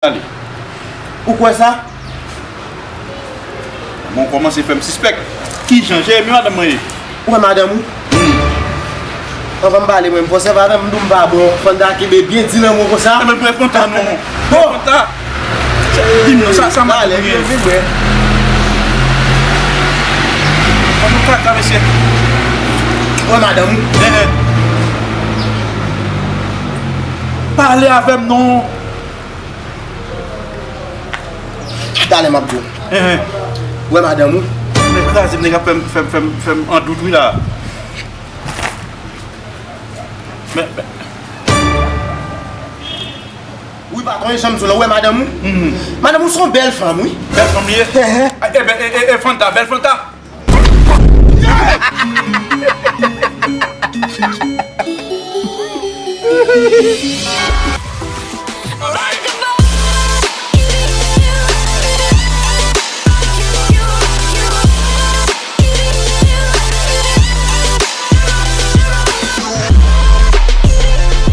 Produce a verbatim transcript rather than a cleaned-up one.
Ale. Ou kwè sa? Bon, kòmanse fè m sispèk. Kijan Jeremi madanm mwen ye? Ou wè madanm ou? Anvan m pale, mwen, m fò sèvi avè m, m di w m pa bon. Fanta kenbe byen di nan men w konsa. Enben, brèf, Fanta non. Bon. Fanta. Di m non, sa, sa madanm mwen ye? Vin bwè. Fanta, kaka, mesye. Ou wè madanm ou? Eh, eh. Pale avè m non. Talè m ap di w. Enhen. Ou wè madanm ou? Nèg kraze m, nèg ap fè m, fè m, fè m, fè m an dout wi la. Men, men. Wi, patwon, e jan m di w la, ou wè madanm ou? Mhm. Madanm ou se yon bèl fanm, wi. Bèl fanm li ye? Enhen. A, e, e, e, e, Fanta, bèl Fanta.